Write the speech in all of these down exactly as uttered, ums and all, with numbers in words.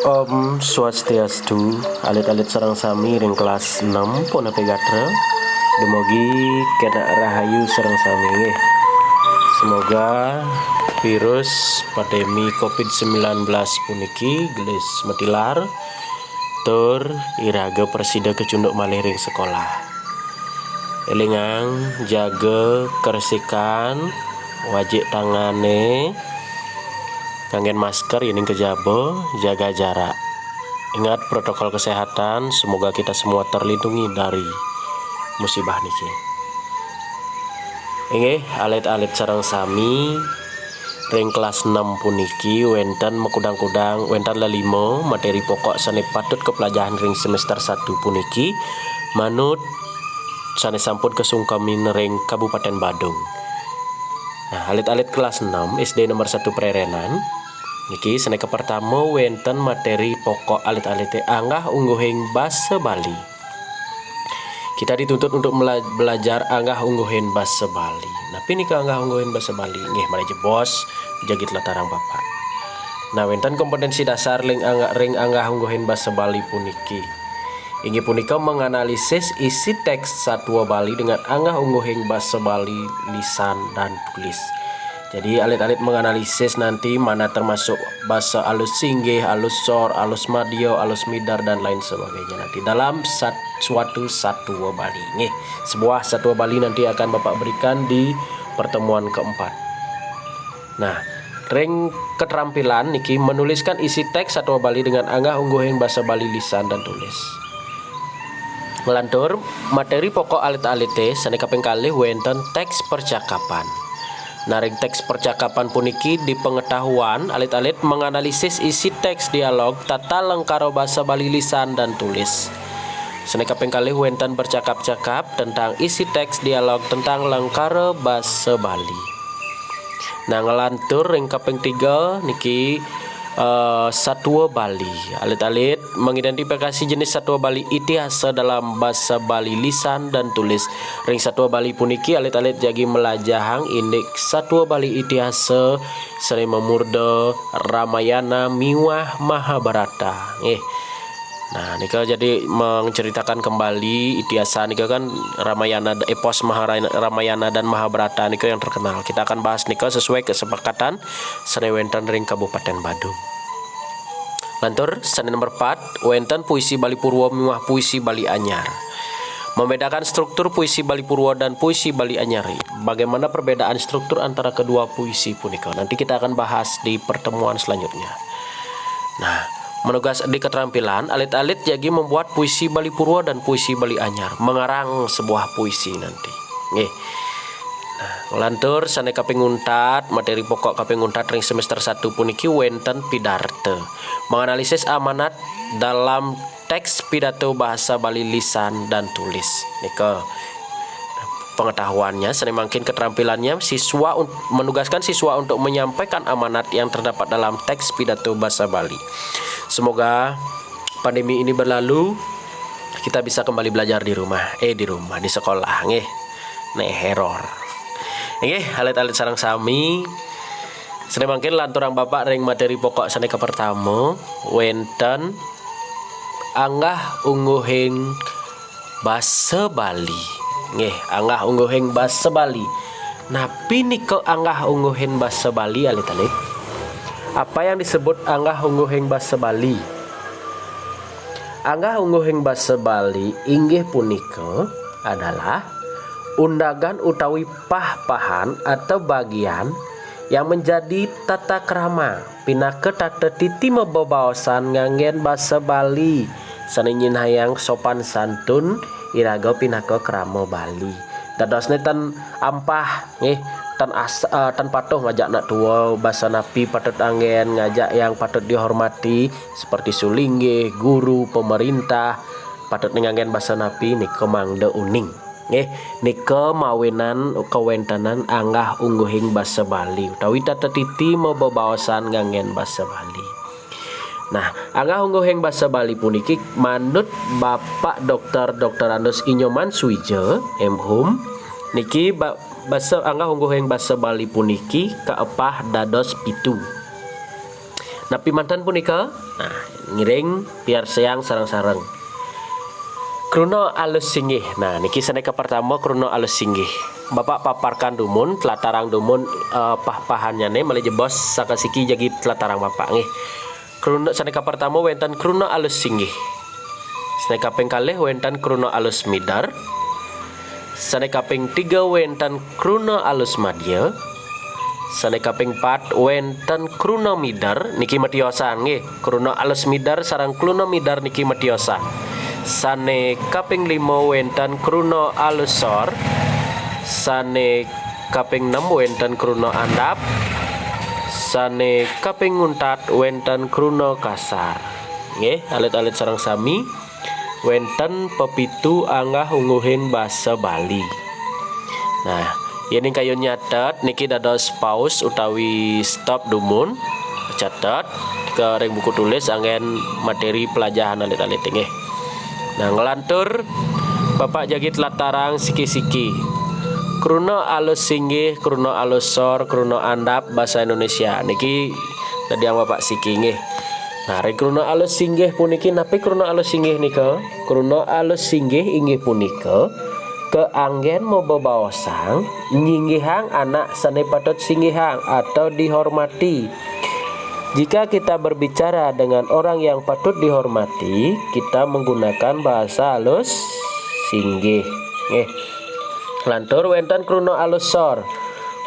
Om Swastiastu, alit-alit sareng sami ring kelas enam punapa gatra. Dumugi kena rahayu sareng sami nggih. Semoga virus pandemi covid sembilan belas puniki gelis matilar tur iraga prasida kacunduk malih ring sekolah. Elingang jaga kersikan, wajik tangane, nganggen masker yening kejaba, jaga jarak. Ingat protokol kesehatan, semoga kita semua terlindungi dari musibah niki. Inggih, alit-alit sareng sami, ring kelas enam puniki wenten makudang-kudang, wenten lelima materi pokok sane patut kapelajahan ring semester satu puniki, manut sane sampun kasungkemin ring Kabupaten Badung. Nah, alit-alit kelas enam S D nomor satu Prerenan, niki sane kapertama wenten materi pokok alit-alite anggah ungguhing basa Bali. Kita dituntut untuk mela-, belajar anggah ungguhin basa Bali. Napi nika anggah ungguhin basa Bali? Nggih, malih jebos, jagi tlatarang Bapak. Nah, wenten kompetensi dasar ring anggah, ring anggah ungguhin basa Bali puniki. Inggih punika menganalisis isi teks satua Bali dengan anggah ungguhing basa Bali lisan dan tulis. Jadi alit-alit menganalisis nanti mana termasuk basa alus singgih, alus sor, alus madya, alus mider dan lain sebagainya nanti dalam sat-, suatu satua Bali. Nggih, sebuah satua Bali nanti akan Bapak berikan di pertemuan keempat. Nah, ring keterampilan niki menuliskan isi teks satua Bali dengan anggah ungguhing basa Bali lisan dan tulis. Nglantur, materi pokok alit-alite sane kaping kalih wenten teks percakapan. Nah, ring teks percakapan puniki dipengetahuan alit-alit menganalisis isi teks dialog tata lengkara basa Bali lisan dan tulis. Sane kaping kalih wenten bercakap-cakap tentang isi teks dialog tentang lengkara basa Bali. Nah, nglantur ring kaping tiga niki, eh, satua Bali. Alit-alit mengidentifikasi jenis satua Bali itihasa dalam basa Bali lisan dan tulis. Ring satua Bali puniki alit-alit jagi melajahang indik satua Bali itihasa sane mamurda Ramayana miwah Mahabharata. Nggih. Nah, nika jadi menceritakan kembali itihasa nika kan Ramayana, epos Mahara-, Ramayana dan Mahabharata nika yang terkenal. Kita akan bahas nika sesuai kesepakatan sane wenten ring Kabupaten Badung. Lantur, sane nomor empat, wenten puisi Bali Purwa miwah puisi Bali Anyar. Membedakan struktur puisi Bali Purwa dan puisi Bali Anyar. Bagaimana perbedaan struktur antara kedua puisi punika? Nanti kita akan bahas di pertemuan selanjutnya. Nah, menugas di keterampilan, alit-alit jagi membuat puisi Bali Purwa dan puisi Bali Anyar, mengarang sebuah puisi nanti. Nggih. Nah, lantur sane kaping untat, materi pokok kaping untat ring semester satu puniki wenten pidarta. Menganalisis amanat dalam teks pidato bahasa Bali lisan dan tulis. Nika pengetahuannya, sane mangkin keterampilannya, siswa un-, menugaskan siswa untuk menyampaikan amanat yang terdapat dalam teks pidato bahasa Bali. Semoga pandemi ini berlalu, kita bisa kembali belajar di rumah, eh, di rumah, di sekolah, nggih. Neh, error. Nggih, alit-alit sareng sami. Sane mangkin lanturang Bapak ring materi pokok sane kapertama, wenten anggah ungguhing basa Bali. Nggih, anggah ungguhing basa Bali. Napi nika anggah ungguhing basa Bali, alit-alit? Apa yang disebut anggah ungguhing basa Bali? Anggah ungguhing basa Bali inggih punika adalah undagan utawi pah-pahan atau bagian yang menjadi tata krama pinaka tata titi mabebaosan nganggen basa Bali sane nyinahang sopan santun iraga pinaka krama Bali. Dadosne tan ampah nggih, tan as-, eh, tan patuh ngajak anak tua, basa napi patut anggen, ngajak yang patut dihormati seperti sulinggih, guru, pemerintah, patut nganggen basa napi nika mangda uning. Nggih, nika mawinan kawentenan anggah ungguhing basa Bali utawi tata titi mabebaosan nganggen basa Bali. Nah, anggah ungguhing basa Bali puniki manut Bapak Doktor Doktorandus Inyoman Suija, M Hum, niki ba-, basa anggah ungguhing basa Bali puniki kaepah dados pitu. Napi manten punika? Nah, ngiring piarsayang sareng-sareng. Kruna alus singgih. Nah, niki sané kapertama kruna alus singgih. Bapak paparkan dumun, tlatarang dumun, eh, pah-pahannyané malih jebos sakasiki jagi tlatarang Bapak nggih. Kruna sané kapertama wénten kruna alus singgih. Sané kaping kalih wénten kruna alus mider. Sané kaping tiga wénten kruna alus madya. Sané kaping pat wénten kruna mider niki matiosan nggih. Kruna alus mider sareng kruna mider niki matiosan. Sané kaping lima wénten kruna alus sor. Sané kaping enam wénten kruna andap. Sané kaping untat wénten kruna kasar. Nggih, alit-alit sareng sami wénten pepitu anggah ungguhin basa Bali. Nah, yén ing kayun nyatet niki dados pause utawi stop dumun, catet ka ring buku tulis anggén materi pelajahan alit-alit nggih. Nah, nglantur Bapak jagi tlatarang siki-siki. Kruna alus singgih, kruna alus sor, kruna andap basa Indonesia. Niki dadiang Bapak siki nggih. Nah, ring kruna alus singgih puniki napi kruna alus singgih nika? Kruna alus singgih inggih punika kaanggén mabebaosang nyinggihang anak sané patut singgihang atau dihormati. Jika kita berbicara dengan orang yang patut dihormati, kita menggunakan bahasa alus singgih. Nggih. Lantur wénten kruna alus sor.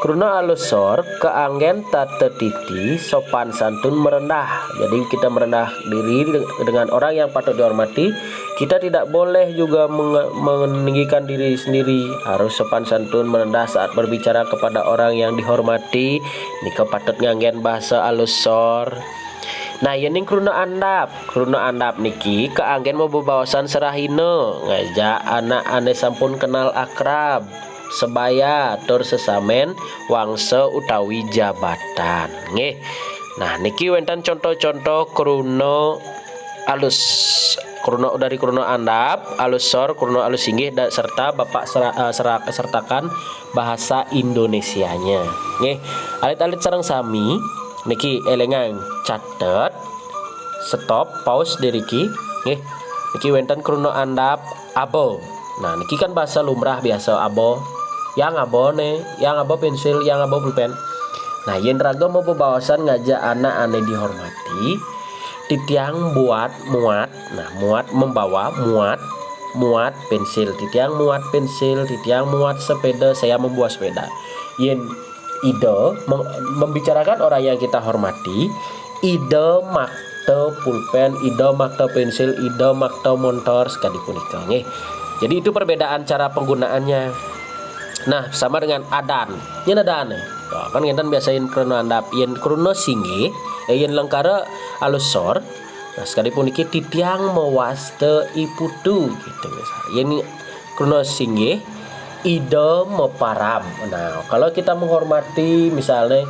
Kruna alus sor kaanggén tata titi sopan santun merendah. Jadi kita merendah diri dengan orang yang patut dihormati, kita tidak boleh juga menge-, meninggikan diri sendiri. Harus sopan santun merendah saat berbicara kepada orang yang dihormati. Nika patut nganggén basa alus sor. Nah, yéning kruna andap, kruna andap niki kaanggén mabebaosan serahina, ngajak anak ané sampun kenal akrab, sebaya tur sesamén wangsa utawi jabatan. Nggih. Nah, niki wénten contoh-contoh kruna alus. Kruna dari kruna andap, alus sor, kruna alus singgih da-, serta Bapak sera-, eh, sera-, sertakan bahasa Indonesianya. Nggih, alit-alit sareng sami niki élingang catet, stop, pause diriki. Nggih, niki wénten kruna andap aba. Nah, niki kan basa lumrah biasa aba. Yang aba né, yang aba pensil, yang aba pulpen. Nah, yén raga mabebaosan ngajak anak ané dihormati, titiang buat muat. Nah, muat membawa, muat, muat pensil. Titiang muat pensil, titiang muat sepeda, saya membawa sepeda. Yén ida mem-, membicarakan orang yang kita hormati, ida makta pulpen, ida makta pensil, ida makta montor sakadi punika nggih. Jadi itu perbedaan cara penggunaannya. Nah, sama dengan adan. Yén adan. Nah, kan ngénten biasa yén kruna andap, yén kruna singgih, eh, yén lengkara alus sor. Nah, sakadi puniki titiang mawasta I Putu gitu misal. Yén kruna singgih, ida maparab. Nah, kalau kita menghormati misalnya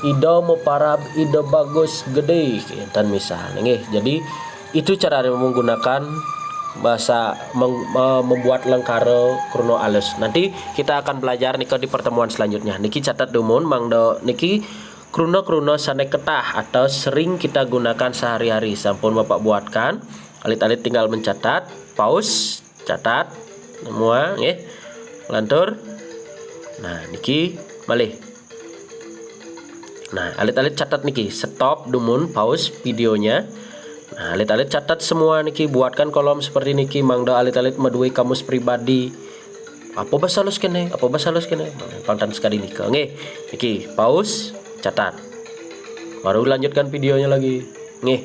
ida maparab, ida bagus gedé, ngénten misalnya nggih. Jadi itu cara menggunakan bahasa meng-, me-, membuat lengkara kruna alus. Nanti kita akan belajar nika di pertemuan selanjutnya. Niki catet dumun mangda niki kruna-kruna sané ketah atau sering kita gunakan sehari-hari. Sampun Bapak buatkan, alit-alit tinggal mencatat, pause, catat semua nggih. Lantur. Nah, niki malih. Nah, alit-alit catat niki, stop dumun, pause videonya. Nah, alit-alit catat semua niki, buatkan kolom seperti niki, mangda alit-alit madué kamus pribadi. Apa basa alus kéné? Apa basa alus kéné? Pang ten sakadi nika. Nggih, niki pause, catat. Baru lanjutkan videonya lagi. Nggih.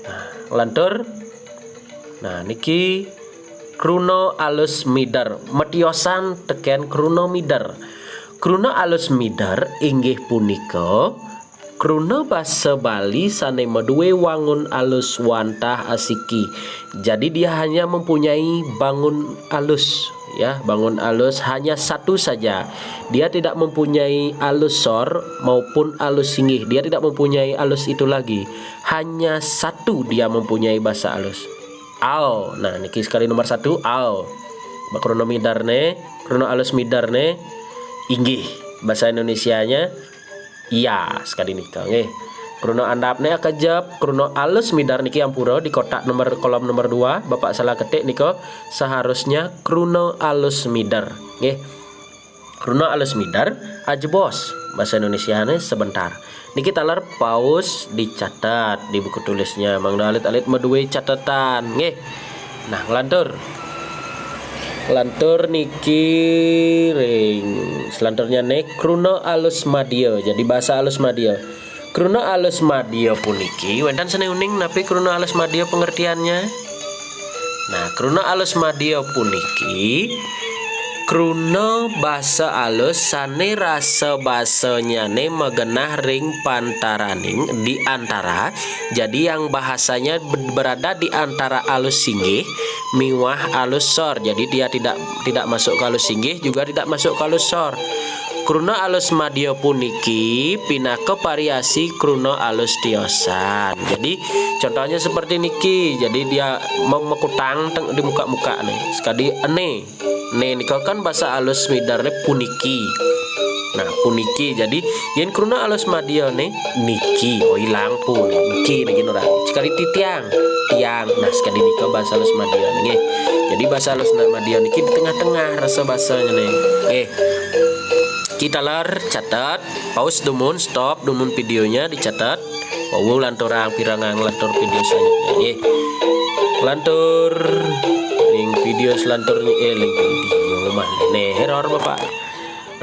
Nah, lantur. Nah, niki kruna alus mider. Matiosan tekén kruna mider. Kruna alus mider inggih punika kruna basa Bali sané madué wangun alus wantah asiki. Jadi dia hanya mempunyai bangun alus, ya, bangun alus hanya satu saja. Dia tidak mempunyai alus sor maupun alus singgih. Dia tidak mempunyai alus itu lagi. Hanya satu dia mempunyai basa alus. Ao. Nah, niki sekali nomor satu, ao. Kruna miderné, kruna alus miderné, inggih. Bahasa Indonesianya iya, sekali nika nggih. Kruna andap ne kejep, kruna alus mider niki ampura di kotak nomor, kolom nomor dua, Bapak salah ketik nika, seharusnya kruna alus mider. Nggih. Kruna alus mider, ajebos. Bahasa Indonesia ne sebentar. Niki taler paus dicatat di buku tulisnya. Mangda alit-alit madue catatan. Nggih. Nah, nglantur. Lantur niki ring selanturnya ne kruna alus madya. Jadi bahasa alus madya. Kruna alus madya puniki, wenten sane uning napi kruna alus madya pengertiannya? Nah, kruna alus madya puniki kruna basa alus sane rasa basanyane magenah ring pantaraning, di antara. Jadi yang bahasanya ber-, berada di antara alus singgih miwah alus sor. Jadi dia tidak, tidak masuk ke alus singgih, juga tidak masuk ke alus sor. Kruna alus madya puniki pinaka variasi kruna alus tiosan. Jadi contohnya seperti niki. Jadi dia mem-, mekutang teng-, di muka-muka nih. Sekadi ene. Ne nika kan bahasa alus mider ne puniki. Nah, puniki. Jadi yen kruna alus madya ne niki. Oh, ilang pun. Niki niki ora. Sekadi titiang. Tiang. Nah, sekadi nika bahasa alus madya nggih. Jadi bahasa alus madya niki di tengah-tengah rasa basanya nih. Nggih. Kita lar catat, pause dumun, stop dumun videonya, dicatat. Wau lanturang pirangang lantur video selanjutnya nggih. Lantur ring video selanturnya, eh, ring video mah. Nih, error Bapak.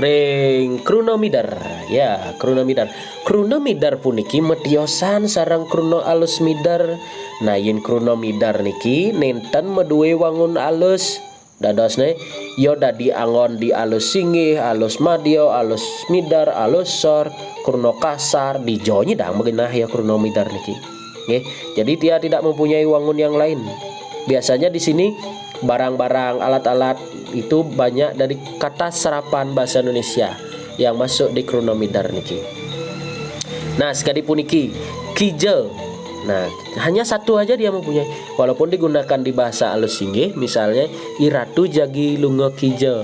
Ring kruna mider. Ya, kruna mider. Kruna mider puniki matiosan sareng kruna alus mider. Nah, yen kruna mider niki nenten madue wangun alus. Dadosne, ya dadi anggon di alus singgih, alus madya, alus mider, alus sor, kruna kasar, dija nyidang magenah ya kruna mider niki. Nggih, jadi dia tidak mempunyai wangun yang lain. Biasanya di sini barang-barang, alat-alat itu banyak dari kata serapan bahasa Indonesia yang masuk di kruna mider niki. Nah, sekadi puniki, kija. Nah, hanya satu aja dia mempunyai. Walaupun digunakan di bahasa alus singgih, misalnya, "I Ratu jagi lunga kija."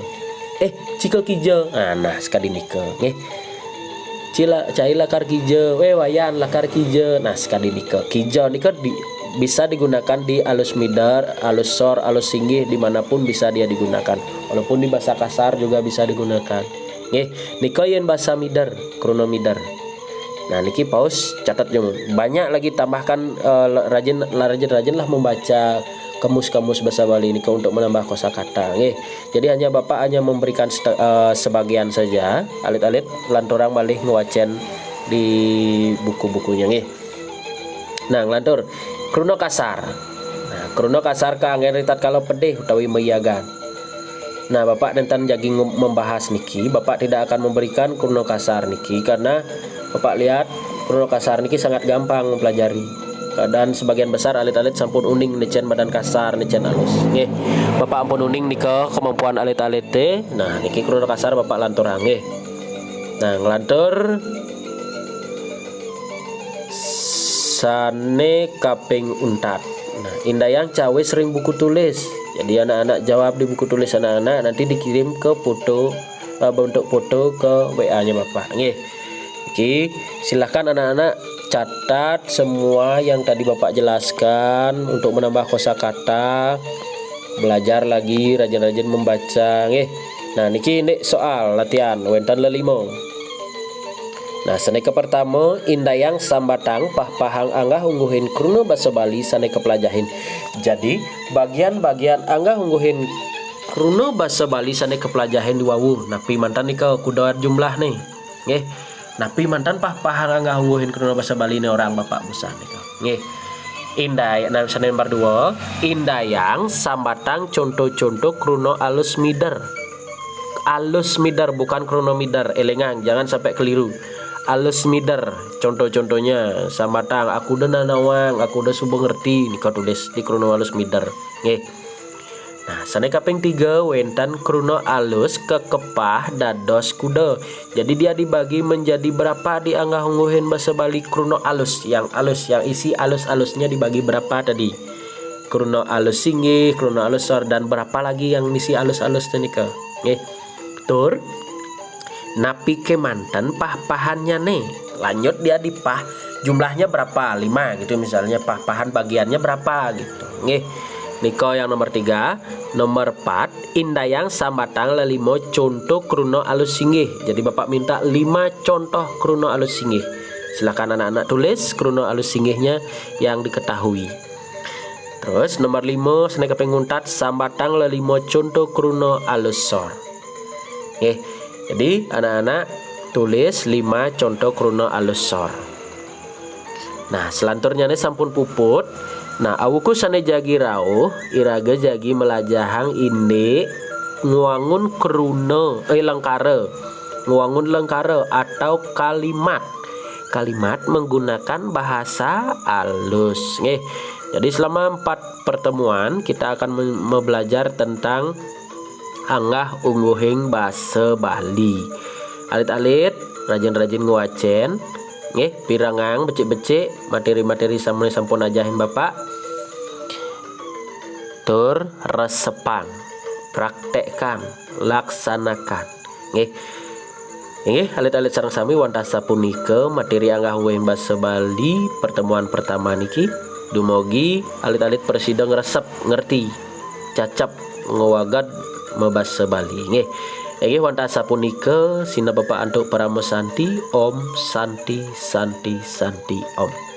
Eh, cika kija. Ah, nah, sekadi nika, nggih. Cila, cai lakar kija, weh Wayan lakar kija. Nah, sekadi nika. Kija nika di-, bisa digunakan di alus mider, alus sor, alus singgih, dimanapun bisa dia digunakan. Walaupun di bahasa kasar juga bisa digunakan. Nggih, nika yen bahasa mider, kruna mider. Nah, niki pause catat jeng. Banyak lagi tambahkan, eh, rajin, rajin-rajinlah membaca kamus-kamus bahasa Bali nika untuk menambah kosakata, nggih. Jadi hanya Bapak hanya memberikan sete-, eh, sebagian saja, alit-alit lanturang malih ngwacen di buku-bukunya, nggih. Nah, nglantur. Kruna kasar. Nah, kruna kasar kaanggen ri tatkala pedih utawi mayagan. Nah, Bapak nenten jagi ngem-, membahas niki, Bapak tidak akan memberikan kruna kasar niki karena Bapak lihat kruna kasar niki sangat gampang mempelajari. Dan sebagian besar alit-alit sampun uning nicen madan kasar, nicen alus. Nggih. Bapak ampun uning nika kemampuan alit-alite. Nah, niki kruna kasar Bapak lanturang nggih. Nah, nglantur sane kaping untat. Nah, indayang cawis ring buku tulis. Jadi anak-anak jawab di buku tulis anak-anak, nanti dikirim ke foto, eh, bentuk foto ke W A-nya Bapak. Nggih. Oke, silakan anak-anak catat semua yang tadi Bapak jelaskan untuk menambah kosakata. Belajar lagi, rajin-rajin membaca, nggih. Nah, niki indik soal latihan wenten lelima. Nah, sane kapertama, indayang sambatang pah-pahang anggah-ungguhin kruna basa Bali sane kapelajahin. Jadi, bagian-bagian anggah-ungguhin kruna basa Bali sane kapelajahin wau, napi manten nika kuda jumlahne. Nggih. Napi manten pah-pahang anggah-ungguhin kruna basa Baline orang Bapak busan nika. Nggih. Indai, nah, sane nomor dua, indayang sambatang conto-conto kruna alus mider. Alus mider, bukan kruna mider. Elingang, jangan sampai keliru. Alus mider, conto-contonya, sambatang, "Aku da nanawang, aku da suba ngerti," nika tulis di kruna alus mider. Nggih. Nah, sane kaping tiga, wenten kruna alus kakepah dados kuda. Jadi dia dibagi menjadi berapa di anggah-ungguhin basa Bali kruna alus, yang alus, yang isi alus-alusnya dibagi berapa tadi? Kruna alus singgih, kruna alus sor, dan berapa lagi yang misi alus-alus nika? Nggih. Tur, napi kemanten pah-pahannyane? Lanjut dia di pah, jumlahnya berapa? Lima gitu misalnya, pah-pahan bagiannya berapa gitu. Nggih. Nika yang nomor tiga. Nomor empat, indayang sambatang lelima contoh kruna alus singgih. Jadi Bapak minta lima contoh kruna alus singgih. Silakan anak-anak tulis kruna alus singgihnya yang diketahui. Terus nomor lima, sané kaping untat, sambatang lelima contoh kruna alus sor. Nggih. Jadi anak-anak tulis lima contoh kruna alus sor. Nah, selanturnyané sampun puput. Nah, awuku sané jagi rauh, iraga jagi melajahang indik ngwangun kruna, eh, lengkara. Ngwangun lengkara atau kalimat. Kalimat menggunakan bahasa alus. Nggih. Jadi selama empat pertemuan kita akan me- belajar tentang anggah ungguhing basa Bali. Alit-alit, rajin-rajin ngwacén. Nggih, pirengang becik-becik materi-materi sané sampun ajahin Bapak. Tur resepang, praktekkan, laksanakan. Nggih. Inggih, alit-alit sareng sami, wantah sapunika materi anggah ungguhing basa Bali pertemuan pertama niki. Dumogi alit-alit prasida ngresep, ngerti, cacep, ngwaged mabasa Bali. Nggih. Inggih, wantah sapunika, sinebeng antuk parama santi. Om Santi, Santi, Santi, Om.